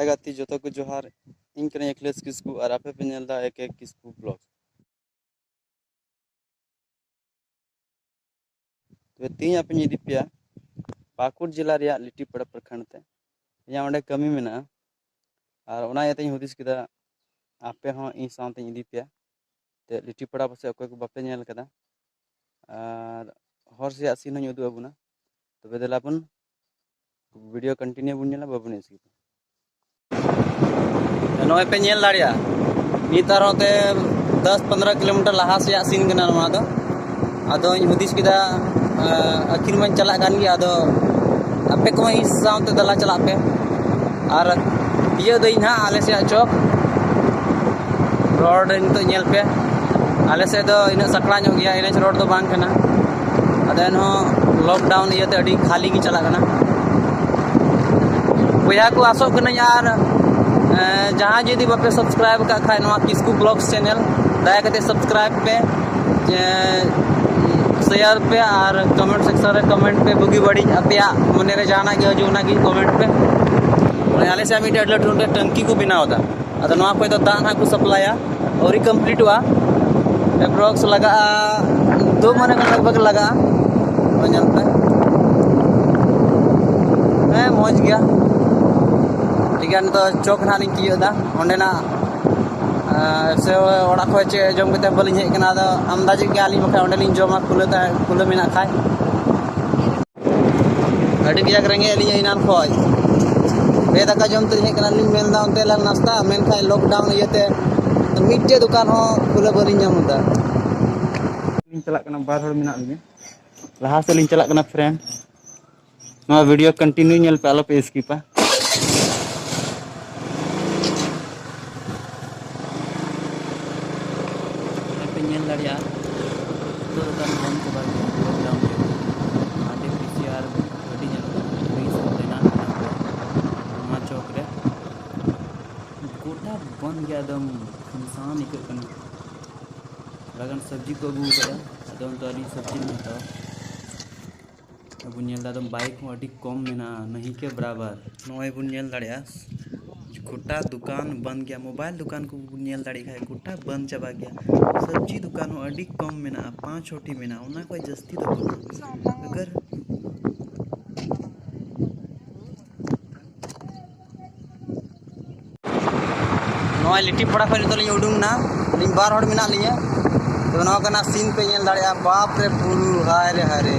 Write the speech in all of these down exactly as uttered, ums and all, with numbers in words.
ᱜᱟᱛᱮ ᱡᱚᱛᱚ ᱠᱚ ᱡᱚᱦᱟᱨ, ᱤᱧ ᱠᱟᱹᱱᱟᱹᱧ ᱟᱠᱷᱤᱞᱮᱥ ᱠᱤᱥᱠᱩ ᱟᱨ ᱟᱯᱮ ᱯᱮ ᱧᱮᱞ ᱮᱫᱟ ᱮ ᱠᱮ ᱠᱤᱥᱠᱩ ᱵᱞᱚᱜ᱾ ᱛᱚᱵᱮ ᱛᱮᱦᱮᱧ ᱟᱯᱮᱧ ᱤᱫᱤ ᱯᱮᱭᱟ ᱯᱟᱹᱠᱩᱲ ᱡᱮᱞᱟ ᱨᱮᱭᱟᱜ ᱞᱤᱴᱤᱯᱟᱲᱟ ᱯᱨᱚᱠᱷᱚᱸᱰ ᱛᱮ᱾ ᱤᱧᱟᱹᱜ ᱚᱸᱰᱮ ᱠᱟᱹᱢᱤ ᱢᱮᱱᱟᱜᱼᱟ, ᱟᱨ ᱚᱱᱟ ᱤᱭᱟᱹᱛᱮᱧ ᱦᱩᱫᱤᱥ ᱠᱮᱫᱟ ᱟᱯᱮ ᱦᱚᱸ ᱤᱧ ᱥᱟᱶᱛᱮᱧ ᱤᱫᱤ ᱯᱮᱭᱟ᱾ ᱛᱮ ᱞᱤᱴᱤᱯᱟᱲᱟ ᱯᱟᱥᱮᱡ ᱚᱠᱚᱭ ᱠᱚ ᱵᱟᱯᱮ ᱧᱮᱞ ᱠᱟᱫᱟ, ᱟᱨ ᱦᱚᱨ ᱥᱮᱭᱟᱜ ᱥᱤᱱ ᱦᱚᱸᱧ ᱩᱫᱩᱜ ᱟᱵᱚᱱᱟ᱾ ᱛᱚᱵᱮ ᱫᱮᱞᱟ ᱵᱚᱱ ᱵᱷᱤᱰᱤᱭᱳ ᱠᱚᱱᱴᱤᱱᱤᱭᱩ ᱵᱚᱱ ᱧᱮᱞᱟ, ᱵᱟᱵᱚᱱ ᱥᱠᱤᱯᱟ᱾ ᱱᱚᱜᱼᱚᱭ ᱯᱮ ᱧᱮᱞ ᱫᱟᱲᱮᱭᱟᱜᱼᱟ, ᱱᱤᱛ ᱟᱨᱦᱚᱸ ᱛᱮ ᱫᱚᱥ ᱯᱚᱱᱨᱚ ᱠᱤᱞᱳᱢᱤᱴᱟᱨ ᱞᱟᱦᱟ ᱥᱮᱭᱟᱜ ᱥᱤᱱ ᱠᱟᱱᱟ ᱱᱚᱣᱟ ᱫᱚ᱾ ᱟᱫᱚᱧ ᱦᱩᱫᱤᱥ ᱠᱮᱫᱟ, ᱟᱸ, ᱟᱹᱠᱷᱤᱨ ᱢᱟᱧ ᱪᱟᱞᱟᱜ ᱠᱟᱱ ᱜᱮᱭᱟ, ᱟᱫᱚ ᱟᱯᱮ ᱠᱚᱦᱚᱸ ᱤᱧ ᱥᱟᱶᱛᱮ ᱫᱮᱞᱟ ᱪᱟᱞᱟᱜ ᱯᱮ᱾ ᱟᱨ ᱛᱤᱭᱟᱹᱜ ᱫᱟᱹᱧ ᱱᱟᱦᱟᱜ ᱟᱞᱮ ᱥᱮᱭᱟᱜ ᱪᱚᱠ᱾ ᱨᱳᱰ ᱨᱮ ᱱᱤᱛᱚᱜ ᱧᱮᱞ ᱯᱮ, ᱟᱞᱮ ᱥᱮᱫ ᱫᱚ ᱤᱱᱟᱹᱜ ᱥᱟᱠᱲᱟ ᱧᱚᱜ ᱜᱮᱭᱟ, ᱮᱱ ᱮᱭᱤᱪ ᱨᱳᱰ ᱫᱚ ᱵᱟᱝ ᱠᱟᱱᱟ᱾ ᱟᱫᱚ ᱮᱱᱦᱚᱸ ᱞᱚᱠᱰᱟᱣᱩᱱ ᱤᱭᱟᱹᱛᱮ ᱟᱹᱰᱤ ᱠᱷᱟᱹᱞᱤ ᱜᱮ ᱪᱟᱞᱟᱜ ᱠᱟᱱᱟ᱾ ᱵᱚᱭᱦᱟ ᱠᱚ, ᱟᱥᱚᱜ ᱠᱟᱹᱱᱟᱹᱧ ᱟᱨ, ᱮᱸ, ᱡᱟᱦᱟᱸᱭ ᱡᱩᱫᱤ ᱵᱟᱯᱮ ᱥᱟᱵᱥᱠᱨᱟᱭᱤᱵ ᱟᱠᱟᱫ ᱠᱷᱟᱡ ᱱᱚᱣᱟ ᱠᱤᱥᱠᱩ ᱵᱞᱚᱜᱥ ᱪᱮᱱᱮᱞ, ᱫᱟᱭᱟ ᱠᱟᱛᱮ ᱥᱟᱵᱥᱠᱨᱟᱭᱤᱵ ᱯᱮ, ᱮᱸ, ᱥᱮᱭᱟᱨ ᱯᱮ ᱟᱨ ᱠᱚᱢᱮᱱᱴ ᱥᱮᱠᱥᱚᱱ ᱨᱮ ᱠᱚᱢᱮᱱᱴ ᱯᱮ, ᱵᱩᱜᱤ ᱵᱟᱹᱲᱤᱡ ᱟᱯᱮᱭᱟᱜ ᱢᱚᱱᱮ ᱨᱮ ᱡᱟᱦᱟᱱᱟᱜ ᱜᱮ ᱦᱤᱡᱩᱜ, ᱚᱱᱟ ᱜᱮ ᱠᱚᱢᱮᱱᱴ ᱯᱮ᱾ ᱢᱟᱱᱮ ᱟᱞᱮ ᱥᱮᱫ ᱢᱤᱫᱴᱮᱡ ᱟᱹᱰᱤ ᱞᱟᱹᱴᱩ ᱢᱤᱫᱴᱮᱡ ᱴᱟᱹᱝᱠᱤ ᱠᱚ ᱵᱮᱱᱟᱣ ᱮᱫᱟ, ᱟᱫᱚ ᱱᱚᱣᱟ ᱠᱷᱚᱡ ᱫᱚ ᱫᱟᱜ ᱱᱟᱦᱟᱜ ᱠᱚ ᱥᱟᱯᱞᱟᱭᱟ᱾ ᱟᱹᱣᱨᱤ ᱠᱚᱢᱯᱞᱤᱴᱚᱜᱼᱟ᱾ ᱮᱯᱨᱚᱠᱥ ᱞᱟᱜᱟᱜᱼᱟ, ᱫᱩ ᱢᱟᱹᱦᱱᱟᱹ ᱜᱟᱱ ᱞᱟᱜᱽ ᱵᱷᱟᱜᱽ ᱞᱟᱜᱟᱜᱼᱟ᱾ ᱱᱚᱜᱼᱚᱭ ᱧᱮᱞ ᱯᱮ, ᱦᱮᱸ, ᱢᱚᱡᱽ ᱜᱮᱭᱟ᱾ ᱴᱷᱤᱠ ᱜᱮᱭᱟ, ᱱᱤᱛᱚᱜ ᱪᱚᱠ ᱱᱟᱦᱟᱜ ᱞᱤᱧ ᱛᱤᱭᱳᱜ ᱮᱫᱟ᱾ ᱚᱸᱰᱮᱱᱟᱜ, ᱟᱨ ᱥᱮ ᱚᱲᱟᱜ ᱠᱷᱚᱡ ᱪᱮᱫ ᱡᱚᱢ ᱠᱟᱛᱮ ᱵᱟᱹᱞᱤᱧ ᱦᱮᱡ ᱠᱟᱱᱟ, ᱟᱫᱚ ᱟᱢᱫᱟ ᱪᱮᱫ ᱜᱮ ᱟᱹᱞᱤᱧ ᱵᱟᱠᱷᱟᱡ ᱚᱸᱰᱮ ᱞᱤᱧ ᱡᱚᱢᱟ, ᱠᱷᱩᱞᱟᱹ ᱛᱟᱦᱮᱸ, ᱠᱷᱩᱞᱟᱹ ᱢᱮᱱᱟᱜ ᱠᱷᱟᱡ᱾ ᱟᱹᱰᱤ ᱠᱟᱡᱟᱠ ᱨᱮᱸᱜᱮᱡ ᱞᱤᱧᱟ ᱮᱱᱟᱱ ᱠᱷᱚᱡ᱾ ᱯᱮ ᱫᱟᱠᱟ ᱡᱚᱢ ᱛᱮᱞᱤᱧ ᱦᱮᱡ ᱠᱟᱱᱟ, ᱞᱤᱧ ᱢᱮᱱᱫᱟ ᱚᱱᱛᱮ ᱞᱟᱝ ᱱᱟᱥᱛᱟ, ᱢᱮᱱᱠᱷᱟᱱ ᱞᱚᱠᱰᱟᱣᱩᱱ ᱤᱭᱟᱹᱛᱮ ᱢᱤᱫᱴᱮᱡ ᱫᱚᱠᱟᱱ ᱦᱚᱸ ᱠᱷᱩᱞᱟᱹ ᱵᱟᱹᱞᱤᱧ ᱧᱟᱢ ᱮᱫᱟ᱾ ᱞᱤᱧ ᱪᱟᱞᱟᱜ ᱠᱟᱱᱟ, ᱵᱟᱨ ᱦᱚᱲ ᱢᱮᱱᱟᱜ ᱞᱤᱧᱟ, ᱞᱟᱦᱟ ᱥᱮᱫ ᱞᱤᱧ ᱪᱟᱞᱟᱜ ᱠᱟᱱᱟ ᱯᱷᱨᱮᱱᱰ᱾ ᱱᱚᱣᱟ ᱵᱷᱤᱰᱤᱭᱳ ᱠᱚᱱᱴᱤᱱᱤᱭᱩ ᱧᱮᱞ ᱯᱮ, ᱟᱞᱚ ᱯᱮ ᱥᱠᱤᱯᱟ᱾ ᱱᱚᱜᱼᱚᱭ ᱯᱮ ᱧᱮᱞ ᱫᱟᱲᱮᱭᱟᱜᱼᱟ, ᱡᱚᱛᱚ ᱫᱚᱠᱟᱱ ᱵᱚᱱᱫ ᱪᱟᱵᱟ ᱜᱮᱭᱟ ᱞᱚᱠᱰᱟᱣᱩᱱ ᱨᱮ᱾ ᱟᱨ ᱰᱤ ᱯᱤ ᱥᱤ ᱟᱨ ᱜᱟᱹᱰᱤ ᱧᱮᱞᱚᱜ ᱠᱟᱱᱟ, ᱯᱩᱞᱤᱥ ᱦᱚᱸ ᱛᱟᱭᱱᱟᱛ ᱢᱮᱱᱟᱜ ᱠᱚᱣᱟ ᱱᱚᱣᱟ ᱪᱚᱠ ᱨᱮ᱾ ᱜᱚᱴᱟ ᱵᱚᱱᱫ ᱜᱮᱭᱟ, ᱮᱠᱫᱚᱢ ᱥᱩᱱᱥᱟᱱ ᱟᱹᱭᱠᱟᱹᱜ ᱠᱟᱱᱟ᱾ ᱛᱷᱚᱲᱟ ᱜᱟᱱ ᱥᱚᱵᱽᱡᱤ ᱠᱚ ᱟᱹᱜᱩ ᱟᱠᱟᱫᱟ, ᱟᱫᱚ ᱱᱤᱛᱚᱜ ᱟᱹᱞᱤᱧ ᱥᱚᱵᱽᱡᱤ ᱞᱤᱧ ᱦᱟᱛᱟᱣᱟ᱾ ᱟᱨ ᱵᱚᱱ ᱧᱮᱞ ᱮᱫᱟ, ᱮᱠᱫᱚᱢ ᱵᱟᱭᱤᱠ ᱦᱚᱸ ᱟᱹᱰᱤ ᱠᱚᱢ ᱢᱮᱱᱟᱜᱼᱟ, ᱱᱟᱹᱦᱤ ᱠᱮ ᱵᱟᱨᱟᱵᱟᱨ᱾ ᱱᱚᱜᱼᱚᱭ ᱵᱚᱱ ᱧᱮᱞ ᱫᱟᱲᱮᱭᱟᱜᱼᱟ, ᱜᱚᱴᱟ ᱫᱚᱠᱟᱱ ᱵᱚᱱᱫ ᱜᱮᱭᱟ᱾ ᱢᱳᱵᱟᱭᱤᱞ ᱫᱚᱠᱟᱱ ᱠᱚ ᱧᱮᱞ ᱫᱟᱲᱮᱭᱟᱜ ᱠᱷᱟᱡ ᱜᱚᱴᱟ ᱵᱚᱱᱫ ᱪᱟᱵᱟ ᱜᱮᱭᱟ᱾ ᱥᱚᱵᱽᱡᱤ ᱫᱚᱠᱟᱱ ᱦᱚᱸ ᱟᱹᱰᱤ ᱠᱚᱢ ᱢᱮᱱᱟᱜᱼᱟ, ᱯᱟᱸᱪ ᱪᱷᱚᱴᱤ ᱢᱮᱱᱟᱜᱼᱟ, ᱚᱱᱟ ᱠᱷᱚᱡ ᱡᱟᱹᱥᱛᱤ ᱫᱚ ᱵᱟᱹᱱᱩᱜᱼᱟ᱾ ᱟᱜᱟᱨ ᱱᱚᱜᱼᱚᱭ ᱞᱤᱴᱤᱯᱟᱲᱟ ᱠᱷᱚᱱ ᱱᱤᱛᱚᱜ ᱞᱤᱧ ᱩᱰᱩᱝ ᱮᱱᱟ, ᱟᱹᱞᱤᱧ ᱵᱟᱨ ᱦᱚᱲ ᱢᱮᱱᱟᱜ ᱞᱤᱧᱟ᱾ ᱛᱚ ᱱᱚᱣᱟ ᱠᱟᱱᱟ ᱥᱤᱱ ᱯᱮ ᱧᱮᱞ ᱫᱟᱲᱮᱭᱟᱜᱼᱟ, ᱵᱟᱯ ᱨᱮ ᱵᱩᱨᱩ, ᱦᱟᱭ ᱨᱮ ᱦᱟᱭ ᱨᱮ᱾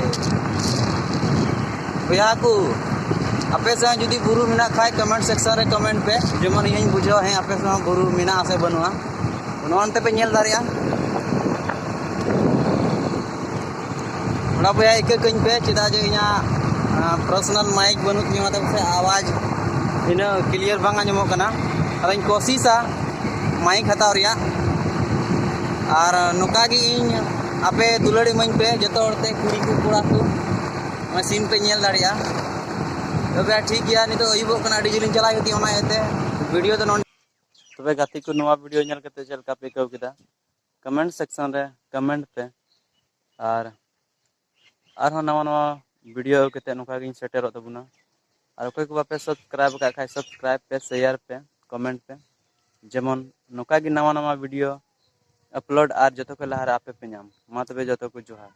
ᱵᱚᱭᱦᱟ ᱠᱚ, ᱟᱯᱮ ᱥᱮᱫ ᱡᱩᱫᱤ ᱵᱩᱨᱩ ᱢᱮᱱᱟᱜ ᱠᱷᱟᱡ ᱠᱚᱢᱮᱱᱴ ᱥᱮᱠᱥᱚᱱ ᱨᱮ ᱠᱚᱢᱮᱱᱴ ᱯᱮ, ᱡᱮᱢᱚᱱ ᱤᱧ ᱦᱚᱧ ᱵᱩᱡᱷᱟᱹᱣᱟ, ᱦᱮᱸ ᱟᱯᱮ ᱥᱮᱫ ᱦᱚᱸ ᱵᱩᱨᱩ ᱢᱮᱱᱟᱜᱼᱟ ᱥᱮ ᱵᱟᱹᱱᱩᱜᱼᱟ᱾ ᱱᱚᱜᱼᱚ ᱱᱚᱱᱛᱮ ᱯᱮ ᱧᱮᱞ ᱫᱟᱲᱮᱭᱟᱜᱼᱟ᱾ ᱛᱷᱚᱲᱟ ᱵᱚᱭᱦᱟ ᱤᱠᱟᱹ ᱠᱟᱹᱧ ᱯᱮ, ᱪᱮᱫᱟᱜ ᱡᱮ ᱤᱧᱟᱹᱜ ᱯᱟᱨᱥᱚᱱᱟᱞ ᱢᱟᱭᱤᱠ ᱵᱟᱹᱱᱩᱜ ᱛᱤᱧᱟᱹ, ᱚᱱᱟᱛᱮ ᱯᱟᱥᱮᱡ ᱟᱣᱟᱡᱽ ᱤᱱᱟᱹ ᱠᱞᱤᱭᱟᱨ ᱵᱟᱝ ᱟᱸᱡᱚᱢᱚᱜ ᱠᱟᱱᱟ᱾ ᱟᱫᱚᱧ ᱠᱳᱥᱤᱥᱟ ᱢᱟᱭᱤᱠ ᱦᱟᱛᱟᱣ ᱨᱮᱭᱟᱜ᱾ ᱟᱨ ᱱᱚᱝᱠᱟ ᱜᱮ ᱤᱧ ᱟᱯᱮ ᱫᱩᱞᱟᱹᱲ ᱤᱢᱟᱹᱧ ᱯᱮ ᱡᱚᱛᱚ ᱦᱚᱲ ᱛᱮ, ᱠᱩᱲᱤ ᱠᱚ ᱠᱚᱲᱟ ᱠᱚ᱾ ᱱᱚᱜᱼᱚᱭ ᱥᱤᱱ ᱯᱮ ᱧᱮᱞ ᱫᱟᱲᱮᱭᱟᱜᱼᱟ᱾ ᱛᱚᱵᱮ ᱴᱷᱤᱠ ᱜᱮᱭᱟ, ᱱᱤᱛᱚᱜ ᱟᱹᱭᱩᱵᱚᱜ ᱠᱟᱱᱟ, ᱟᱹᱰᱤ ᱡᱳᱨᱤᱧ ᱪᱟᱞᱟᱜ ᱦᱩᱭᱩᱜ ᱛᱤᱧᱟᱹ, ᱚᱱᱟ ᱤᱭᱟᱹᱛᱮ ᱵᱷᱤᱰᱤᱭᱳ ᱫᱚ ᱱᱚᱰᱮ᱾ ᱛᱚᱵᱮ ᱜᱟᱛᱮ ᱠᱚ, ᱱᱚᱣᱟ ᱵᱷᱤᱰᱤᱭᱳ ᱧᱮᱞ ᱠᱟᱛᱮ ᱪᱮᱫ ᱞᱮᱠᱟ ᱯᱮ ᱟᱹᱭᱠᱟᱹᱣ ᱠᱮᱫᱟ? ᱠᱚᱢᱮᱱᱴ ᱥᱮᱠᱥᱚᱱ ᱨᱮ ᱠᱚᱢᱮᱱᱴ ᱯᱮ᱾ ᱟᱨ ᱟᱨᱦᱚᱸ ᱱᱟᱣᱟ ᱱᱟᱣᱟ ᱵᱷᱤᱰᱤᱭᱳ ᱟᱹᱜᱩ ᱠᱟᱛᱮ ᱱᱚᱝᱠᱟ ᱜᱤᱧ ᱥᱮᱴᱮᱨᱚᱜ ᱛᱟᱵᱚᱱᱟ᱾ ᱟᱨ ᱚᱠᱚᱭ ᱠᱚ ᱵᱟᱯᱮ ᱥᱟᱵᱥᱠᱨᱟᱭᱤᱵ ᱟᱠᱟᱫ ᱠᱷᱟᱡ, ᱥᱟᱵᱥᱠᱨᱟᱭᱤᱵ ᱯᱮ, ᱥᱮᱭᱟᱨ ᱯᱮ, ᱠᱚᱢᱮᱱᱴ ᱯᱮ, ᱡᱮᱢᱚᱱ ᱱᱚᱝᱠᱟ ᱜᱮ ᱱᱟᱣᱟ ᱱᱟᱣᱟ ᱵᱷᱤᱰᱤᱭᱳ ᱟᱯᱞᱳᱰ ᱟᱨ ᱡᱚᱛᱚ ᱠᱷᱚᱱ ᱞᱟᱦᱟᱨᱮ ᱟᱯᱮ ᱯᱮ ᱧᱟᱢ᱾ ᱢᱟ ᱛᱚᱵᱮ ᱡᱚᱛᱚ ᱠᱚ ᱡᱚᱦᱟᱨ᱾